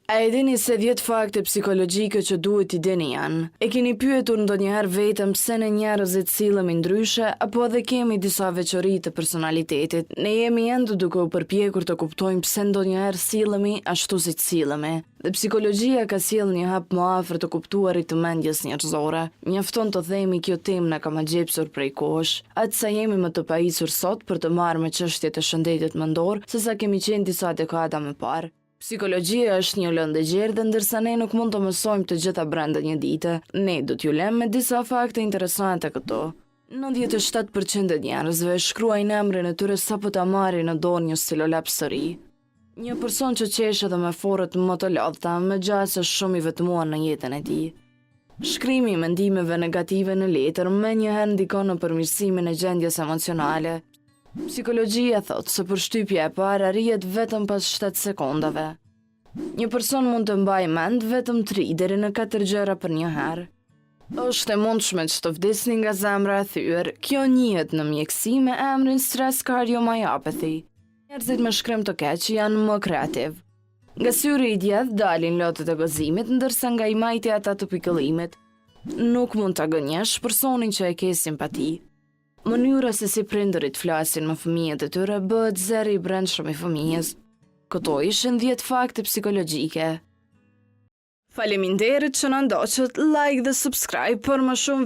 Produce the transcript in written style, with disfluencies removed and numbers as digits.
A e dini se 10 fakte psikologjike që duhet t'i dini janë? E keni pyetur ndonjëherë veten pse ne njerëzit sillemi ndryshe apo edhe kemi disa veçori të personalitetit? Ne jemi ende duke u përpjekur të kuptojmë pse ndonjëherë sillemi ashtu siç sillemi. Dhe psikologjia ka sjellë një hap më afër të kuptuarit të mendjes njerëzore. Mjafton të themi kjo temë na ka magjepsur prej kohësh. Aq sa jemi më të pajisur sot për të marrë me çështjet e shëndetit mendor, sesa kemi qenë disa dekada më parë. Psikologjia është një lëndë e gjerë dhe ndërsa ne nuk mund të mësojmë të gjitha brenda një dite, ne do t'ju lëmë me disa fakte interesante këtu. 97% e njerëzve shkruajnë emrin e tyre sapo ta marrin në dorë një stilolaps të ri. Një person që qesh edhe me foret më të lodhta, me gjasë është shumë i vetmuar në jetën e tij. Shkrimi i mendimeve negative në letër menjëherë ndikon në përmirësimin e gjendjes emocionale. Psikologjia thotë se përshtypja e parë arrihet vetëm pas 7 sekondave. Një person mund të mbajë mend vetëm 3 deri në 4 gjëra për një herë. Është e mundshme që të vdisni nga zemra e thyer. Kjo njihet në mjekësi me emrin stress cardiomyopathy. Njerëzit me shkrim të keq janë më kreativ. Nga syri i djathtë dalin lotët e gëzimit, ndërsa nga i majti ata të pikëllimit. Nuk mund ta gënjesh personin që e ke simpati. Mënyra se si prindërit flasin me fëmijët e tyre bëhet zëri i brendshëm i fëmijës. Këto ishin 10 fakte psikologjike. Faleminderit që na ndoqët, like dhe subscribe për më shumë.